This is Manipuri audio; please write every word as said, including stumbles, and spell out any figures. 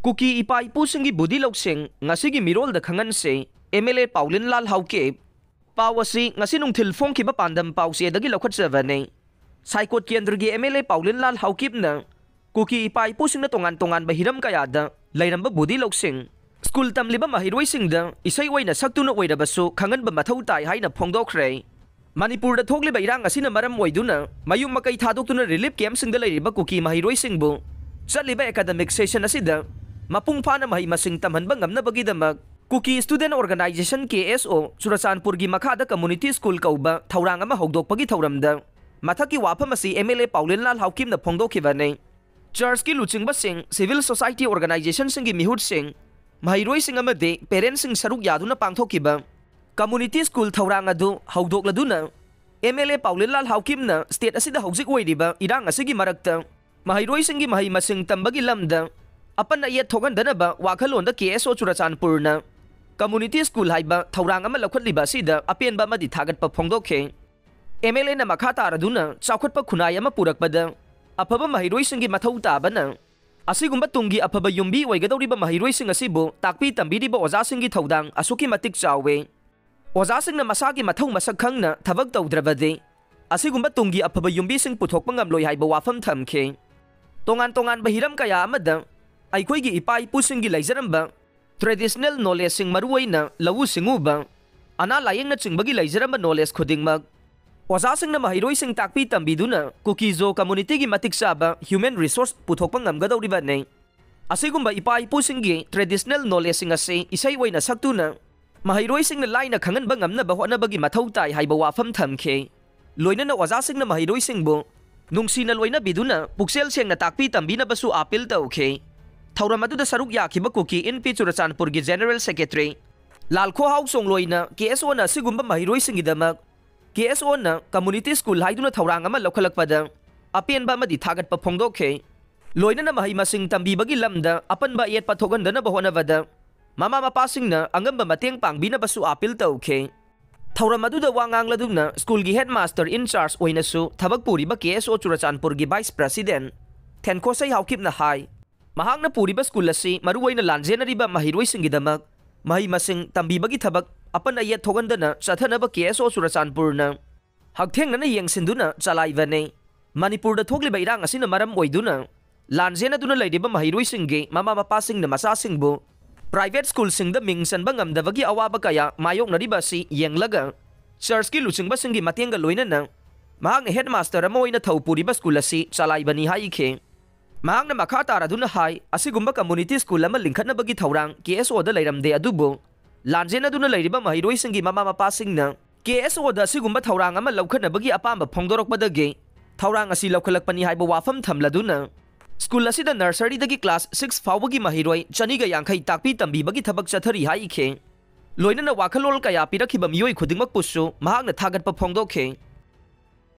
ꯀꯨꯀꯤ ꯏꯄꯥ ꯏꯄꯨꯁꯤꯡꯒꯤ ꯕꯨꯙꯤ ꯂꯧꯁꯤꯡ ꯉꯁꯤꯒꯤ ꯃꯤꯔꯣꯜꯗ ꯈꯪꯍꯟꯁꯤ꯫ M L A Paolienlal Haokip. ꯄꯥꯎ ꯑꯁꯤ ꯉꯁꯤ ꯅꯨꯡꯊꯤꯜ ꯐꯣꯡꯈꯤꯕ ꯄꯥꯟꯗꯝ ꯄꯥꯎꯆꯦꯗꯒꯤ ꯂꯧꯈꯠꯆꯕꯅꯤ꯫ ꯁꯥꯏꯀꯣꯠ ꯀꯦꯟꯗ꯭ꯔꯒꯤ ꯑꯦꯝ ꯑꯦꯜ ꯑꯦ ꯄꯥꯎꯂꯤꯟꯂꯥꯜ ꯍꯥꯎꯀꯤꯞꯅ ꯀꯨꯀꯤ ꯏꯄꯥ ꯏꯄꯨꯁꯤꯡꯅ ꯇꯣꯉꯥꯟ ꯇꯣꯉꯥꯟꯕ ꯍꯤꯔꯝ ꯀꯌꯥꯗ ꯂꯩꯔꯝꯕ ꯕꯨꯙꯤ ꯂꯧꯁꯤꯡ, ꯁ꯭ꯀꯨꯜ ꯇꯝꯂꯤꯕ ꯃꯍꯩꯔꯣꯏꯁꯤꯡꯗ ꯏꯁꯩ ꯑꯣꯏꯅ ꯁꯛꯇꯨꯅ ꯑꯣꯏꯔꯕꯁꯨ ꯈꯪꯍꯟꯕ ꯃꯊꯧ ꯇꯥꯏ ꯍꯥꯏꯅ ꯐꯣꯡꯗꯣꯛꯈ꯭ꯔꯦ꯫ ꯃꯅꯤꯄꯨꯔꯗ ꯊꯣꯛꯂꯤꯕ ꯏꯔꯥꯡ ꯑꯁꯤꯅ ꯃꯔꯝ ꯑꯣꯏꯗꯨꯅ ꯃꯌꯨꯝ ꯃꯀꯩ ꯊꯥꯗꯣꯛꯇꯨꯅ ꯔꯤꯂꯤꯐ ꯀꯦꯝꯞꯁꯤꯡꯗ ꯂꯩꯔꯤꯕ ꯀꯨꯀꯤ ꯃꯍꯩꯔꯣꯏꯁꯤꯡꯕꯨ ꯆꯠꯂꯤꯕ ꯑꯦꯀꯥꯗꯃꯤꯛ ꯁꯦꯁꯟ ꯑꯁꯤꯗ ꯃꯄꯨꯡ ꯐꯥꯅ ꯃꯍꯩ ꯃꯁꯤꯡ ꯇꯝꯍꯟꯕ ꯉꯝꯅꯕꯒꯤꯗꯃꯛ ꯀꯨꯀꯤ ꯁ꯭ꯇꯨꯗꯦꯟꯠ ꯑꯣꯔꯒꯅꯥꯏꯖꯦꯁꯟ, ꯀꯦ ꯑꯦꯁ ꯑꯣ, ꯆꯨꯔꯆꯥꯟꯄꯨꯔꯒꯤ ꯃꯈꯥꯗ ꯀꯝꯃꯨꯅꯤꯇꯤ ꯁ꯭ꯀꯨꯜ ꯀꯧꯕ ꯊꯧꯔꯥꯡ ꯑꯃ ꯍꯧꯗꯣꯛꯄꯒꯤ ꯊꯧꯔꯝꯗ ꯃꯊꯛꯀꯤ ꯋꯥꯐꯝ ꯑꯁꯤ ꯑꯦꯝ ꯑꯦꯜ ꯑꯦ ꯄꯥꯎꯂꯦꯟꯂꯥꯜ ꯍꯥꯎꯀꯤꯞꯅ ꯐꯣꯡꯗꯣꯛꯈꯤꯕꯅꯤ꯫ ꯆꯔꯆꯀꯤ ꯂꯨꯆꯤꯡꯕꯁꯤꯡ, ꯁꯤꯚꯤꯜ ꯁꯣꯁꯥꯏꯇꯤ ꯑꯣꯔꯒꯅꯥꯏꯖꯦꯁꯟꯁꯤꯡꯒꯤ ꯃꯤꯍꯨꯠꯁꯤꯡ, ꯃꯍꯩꯔꯣꯏꯁꯤꯡ ꯑꯃꯗꯤ ꯄꯦꯔꯦꯟꯠꯁꯤꯡ ꯁꯔꯨꯛ ꯌꯥꯗꯨꯅ ꯄꯥꯡꯊꯣꯛꯈꯤꯕ ꯀꯝꯃꯨꯅꯤꯇꯤ ꯁ꯭ꯀꯨꯜ ꯊꯧꯔꯥꯡ ꯑꯗꯨ ꯍꯧꯗꯣꯛꯂꯗꯨꯅ ꯑꯦꯝ ꯑꯦꯜ ꯑꯦ ꯄꯥꯎꯂꯦꯟꯂꯥꯜ ꯍꯥꯎꯀꯤꯞꯅ ꯁ꯭ꯇꯦꯠ ꯑꯁꯤꯗ ꯍꯧꯖꯤꯛ ꯑꯣꯏꯔꯤꯕ ꯏꯔꯥꯡ ꯑꯁꯤꯒꯤ ꯃꯔꯛꯇ ꯃꯍꯩꯔꯣꯏꯁꯤꯡꯒꯤ ꯃꯍꯩ ꯃꯁꯤꯡ ꯇꯝꯕꯒꯤ ꯂꯝꯗ ꯑꯄꯟ ꯑꯌꯦꯠ ꯊꯣꯛꯍꯟꯗꯅꯕ ꯋꯥꯈꯜꯂꯣꯟꯗ ꯀꯦ ꯑꯦꯁ ꯑꯣ ꯆꯨꯔꯆꯥꯟꯄꯨꯔꯅ ꯀꯝꯃꯨꯅꯤꯇꯤ ꯁ꯭ꯀꯨꯜ ꯍꯥꯏꯕ ꯊꯧꯔꯥꯡ ꯑꯃ ꯂꯧꯈꯠꯂꯤꯕ ꯑꯁꯤꯗ ꯑꯄꯦꯟꯕ ꯑꯃꯗꯤ ꯊꯥꯒꯠꯄ ꯐꯣꯡꯗꯣꯛꯈꯤ꯫ ꯑꯦꯝ ꯑꯦꯜ ꯑꯦꯅ ꯃꯈꯥ ꯇꯥꯔꯗꯨꯅ ꯆꯥꯎꯈꯠꯄ ꯈꯨꯟꯅꯥꯏ ꯑꯃ ꯄꯨꯔꯛꯄꯗ ꯑꯐꯕ ꯃꯍꯩꯔꯣꯏꯁꯤꯡꯒꯤ ꯃꯊꯧ ꯇꯥꯕꯅ ꯑꯁꯤꯒꯨꯝꯕ ꯇꯨꯡꯒꯤ ꯑꯐꯕ ꯌꯨꯝꯕꯤ ꯑꯣꯏꯒꯗꯧꯔꯤꯕ ꯃꯍꯩꯔꯣꯏꯁꯤꯡ ꯑꯁꯤꯕꯨ ꯇꯥꯛꯄꯤ ꯇꯝꯕꯤꯔꯤꯕ ꯑꯣꯖꯥꯁꯤꯡꯒꯤ ꯊꯧꯗꯥꯡ ꯑꯁꯨꯛꯀꯤ ꯃꯇꯤꯛ ꯆꯥꯎꯋꯤ꯫ ꯑꯣꯖꯥꯁꯤꯡꯅ ꯃꯁꯥꯒꯤ ꯃꯊꯧ ꯃꯁꯛ ꯈꯪꯅ ꯊꯕꯛ ꯇꯧꯗ꯭ꯔꯕꯗꯤ ꯑꯁꯤꯒꯨꯝꯕ ꯇꯨꯡꯒꯤ ꯑꯐꯕ ꯌꯨꯝꯕꯤꯁꯤꯡ ꯄꯨꯊꯣꯛꯄ ꯉꯝꯂꯣꯏ ꯍꯥꯏꯕ ꯋꯥꯐꯝ ꯊꯝꯈꯤ꯫ ꯇꯣꯉꯥꯟ ꯇꯣꯉꯥꯟꯕ ꯍꯤꯔꯝ ꯀꯌꯥ ꯑꯃꯗ ꯑꯩꯈꯣꯏꯒꯤ ꯏꯄꯥ ꯏꯄꯨꯁꯤꯡꯒꯤ ꯂꯩꯖꯔꯝꯕ ꯇ꯭ꯔꯦꯗꯤꯁꯅꯦꯜ ꯅꯣꯂꯦꯖꯁꯤꯡ, ꯃꯔꯨꯑꯣꯏꯅ ꯂꯧꯎ ꯁꯤꯡꯎꯕ, ꯑꯅꯥ ꯂꯥꯌꯦꯡꯅꯆꯤꯡꯕꯒꯤ ꯂꯩꯖꯔꯝꯕ ꯅꯣꯂꯦꯖ ꯈꯨꯗꯤꯡꯃꯛ ꯑꯣꯖꯥꯁꯤꯡꯅ ꯃꯍꯩꯔꯣꯏꯁꯤꯡ ꯇꯥꯛꯄꯤ ꯇꯝꯕꯤꯗꯨꯅ ꯀꯨꯀꯤꯖꯣ ꯀꯝꯃꯨꯅꯤꯇꯤꯒꯤ ꯃꯇꯤꯛ ꯆꯥꯕ ꯍ꯭ꯌꯨꯃꯦꯟ ꯔꯤꯁꯣꯔꯁ ꯄꯨꯊꯣꯛꯄ ꯉꯝꯒꯗꯧꯔꯤꯕꯅꯤ꯫ ꯑꯁꯤꯒꯨꯝꯕ ꯏꯄꯥ ꯏꯄꯨꯁꯤꯡꯒꯤ ꯇ꯭ꯔꯦꯗꯤꯁꯅꯦꯜ ꯅꯣꯂꯦꯖꯁꯤꯡ ꯑꯁꯤ ꯏꯁꯩ ꯑꯣꯏꯅ ꯁꯛꯇꯨꯅ ꯃꯍꯩꯔꯣꯏꯁꯤꯡꯅ ꯂꯥꯏꯅ ꯈꯪꯍꯟꯕ ꯉꯝꯅꯕ ꯍꯣꯠꯅꯕꯒꯤ ꯃꯊꯧ ꯇꯥꯏ ꯍꯥꯏꯕ ꯋꯥꯐꯝ ꯊꯝꯈꯤ꯫ ꯂꯣꯏꯅꯅ ꯑꯣꯖꯥꯁꯤꯡꯅ ꯃꯍꯩꯔꯣꯏꯁꯤꯡꯕꯨ ꯅꯨꯡꯁꯤꯅ ꯂꯣꯏꯅꯕꯤꯗꯨꯅ ꯄꯨꯛꯆꯦꯜ ꯁꯦꯡꯅ ꯇꯥꯛꯄꯤ ꯇꯝꯕꯤꯅꯕꯁꯨ ꯑꯥꯄꯤꯜ ꯇꯧꯈꯤ꯫ ꯊꯧꯔꯝ ꯑꯗꯨꯗ ꯁꯔꯨꯛ ꯌꯥꯈꯤꯕ ꯀꯨꯀꯤ ꯏꯟꯄꯤ ꯆꯨꯔꯆꯥꯟꯄꯨꯔꯒꯤ ꯖꯦꯅꯔꯦꯜ ꯁꯦꯀ꯭ꯔꯦꯇꯔꯤ ꯂꯥꯜꯈꯣꯍꯥꯎ ꯆꯣꯡꯂꯣꯏꯅ ꯀꯦ ꯑꯦꯁ ꯑꯣꯅ ꯑꯁꯤꯒꯨꯝꯕ ꯃꯍꯩꯔꯣꯏꯁꯤꯡꯒꯤꯗꯃꯛ ꯀꯦ ꯑꯦꯁ ꯑꯣꯅ ꯀꯝꯃꯨꯅꯤꯇꯤ ꯁ꯭ꯀꯨꯜ ꯍꯥꯏꯗꯨꯅ ꯊꯧꯔꯥꯡ ꯑꯃ ꯂꯧꯈꯠꯂꯛꯄꯗ ꯑꯄꯦꯟꯕ ꯑꯃꯗꯤ ꯊꯥꯒꯠꯄ ꯐꯣꯡꯗꯣꯛꯈꯤ꯫ ꯂꯣꯏꯅꯅ ꯃꯍꯩ ꯃꯁꯤꯡ ꯇꯝꯕꯤꯕꯒꯤ ꯂꯝꯗ ꯑꯄꯟꯕ ꯑꯌꯦꯠꯄ ꯊꯣꯛꯍꯟꯗꯅꯕ ꯍꯣꯠꯅꯕꯗ ꯃꯃꯥ ꯃꯄꯥꯁꯤꯡꯅ ꯑꯉꯝꯕ ꯃꯇꯦꯡ ꯄꯥꯡꯕꯤꯅꯕꯁꯨ ꯑꯥꯄꯤꯜ ꯇꯧꯈꯤ꯫ ꯊꯧꯔꯝ ꯑꯗꯨꯗ ꯋꯥ ꯉꯥꯡꯂꯗꯨꯅ ꯁ꯭ꯀꯨꯜꯒꯤ ꯍꯦꯗ ꯃꯥꯁꯇꯔ ꯏꯟ ꯆꯥꯔꯖ ꯑꯣꯏꯅꯁꯨ ꯊꯕꯛ ꯄꯨꯔꯤꯕ ꯀꯦ ꯑꯦꯁ ꯑꯣ ꯆꯨꯔꯆꯥꯟꯄꯨꯔꯒꯤ ꯚꯥꯏꯁ ꯄ꯭ꯔꯁꯤꯗꯦꯟꯠ ꯊꯦꯟꯈꯣꯁꯩ ꯍꯥꯎꯀꯤꯞꯅ ꯍꯥꯏ, ꯃꯍꯥꯛꯅ ꯄꯨꯔꯤꯕ ꯁ꯭ꯀꯨꯜ ꯑꯁꯤ ꯃꯔꯨꯑꯣꯏꯅ ꯂꯥꯟꯖꯦꯟꯅꯔꯤꯕ ꯃꯍꯩꯔꯣꯏꯁꯤꯡꯒꯤꯗꯃꯛ ꯃꯍꯩ ꯃꯁꯤꯡ ꯇꯝꯕꯤꯕꯒꯤ ꯊꯕꯛ ꯑꯄꯟ ꯑꯌꯦꯠ ꯊꯣꯛꯍꯟꯗꯅ ꯆꯠꯊꯅꯕ ꯀꯦ ꯑꯦꯁ ꯑꯣ ꯆꯨꯔꯆꯥꯟꯄꯨꯔꯅ ꯍꯛꯊꯦꯡꯅꯅ ꯌꯦꯡꯁꯤꯟꯗꯨꯅ ꯆꯂꯥꯏꯕꯅꯤ꯫ ꯃꯅꯤꯄꯨꯔꯗ ꯊꯣꯛꯂꯤꯕ ꯏꯔꯥꯡ ꯑꯁꯤꯅ ꯃꯔꯝ ꯑꯣꯏꯗꯨꯅ ꯂꯥꯟꯖꯦꯟꯅꯗꯨꯅ ꯂꯩꯔꯤꯕ ꯃꯍꯩꯔꯣꯏꯁꯤꯡꯒꯤ ꯃꯃꯥ ꯃꯄꯥꯁꯤꯡꯅ ꯃꯆꯥꯁꯤꯡꯕꯨ ꯄ꯭ꯔꯥꯏꯚꯦꯠ ꯁ꯭ꯀꯨꯜꯁꯤꯡꯗ ꯃꯤꯡ ꯆꯟꯕ ꯉꯝꯗꯕꯒꯤ ꯑꯋꯥꯕ ꯀꯌꯥ ꯃꯥꯌꯣꯛꯅꯔꯤꯕ ꯑꯁꯤ ꯌꯦꯡꯂꯒ ꯆꯔꯆꯀꯤ ꯂꯨꯆꯤꯡꯕꯁꯤꯡꯒꯤ ꯃꯇꯦꯡꯒ ꯂꯣꯏꯅꯅ ꯃꯍꯥꯛꯅ ꯍꯦꯗꯃꯥꯁꯇꯔ ꯑꯃ ꯑꯣꯏꯅ ꯊꯧ ꯄꯨꯔꯤꯕ ꯁ꯭ꯀꯨꯜ ꯑꯁꯤ ꯆꯂꯥꯏꯕꯅꯤ ꯍꯥꯏꯈꯤ꯫ ꯃꯍꯥꯛꯅ ꯃꯈꯥ ꯇꯥꯔꯗꯨꯅ ꯍꯥꯏ, ꯑꯁꯤꯒꯨꯝꯕ ꯀꯝꯃꯨꯅꯤꯇꯤ ꯁ꯭ꯀꯨꯜ ꯑꯃ ꯂꯤꯡꯈꯠꯅꯕꯒꯤ ꯊꯧꯔꯥꯡ ꯀꯦ ꯑꯦꯁ ꯑꯣꯗ ꯂꯩꯔꯝꯗꯦ, ꯑꯗꯨꯕꯨ ꯂꯥꯟꯖꯦꯟꯅꯗꯨꯅ ꯂꯩꯔꯤꯕ ꯃꯍꯩꯔꯣꯏꯁꯤꯡꯒꯤ ꯃꯃꯥ ꯃꯄꯥꯁꯤꯡꯅ ꯀꯦ ꯑꯦꯁ ꯑꯣꯗ ꯑꯁꯤꯒꯨꯝꯕ ꯊꯧꯔꯥꯡ ꯑꯃ ꯂꯧꯈꯠꯅꯕꯒꯤ ꯑꯄꯥꯝꯕ ꯐꯣꯡꯗꯣꯔꯛꯄꯗꯒꯤ ꯊꯧꯔꯥꯡ ꯑꯁꯤ ꯂꯧꯈꯠꯂꯛꯄꯅꯤ ꯍꯥꯏꯕ ꯋꯥꯐꯝ ꯊꯝꯂꯗꯨꯅ ꯁ꯭ꯀꯨꯜ ꯑꯁꯤꯗ ꯅꯔꯁꯔꯤꯗꯒꯤ ꯀ꯭ꯂꯥꯁ ꯁꯤꯛꯁ ꯐꯥꯎꯕꯒꯤ ꯃꯍꯩꯔꯣꯏ ꯆꯅꯤꯒ ꯌꯥꯡꯈꯩ ꯇꯥꯛꯄꯤ ꯇꯝꯕꯤꯕꯒꯤ ꯊꯕꯛ ꯆꯠꯊꯔꯤ ꯍꯥꯏꯈꯤ꯫ ꯂꯣꯏꯅꯅ ꯋꯥꯈꯜꯂꯣꯟ ꯀꯌꯥ ꯄꯤꯔꯛꯈꯤꯕ ꯃꯤꯑꯣꯏ ꯈꯨꯗꯤꯡꯃꯛꯄꯨꯁꯨ ꯃꯍꯥꯛꯅ ꯊꯥꯒꯠꯄ ꯐꯣꯡꯗꯣꯛꯈꯤ꯫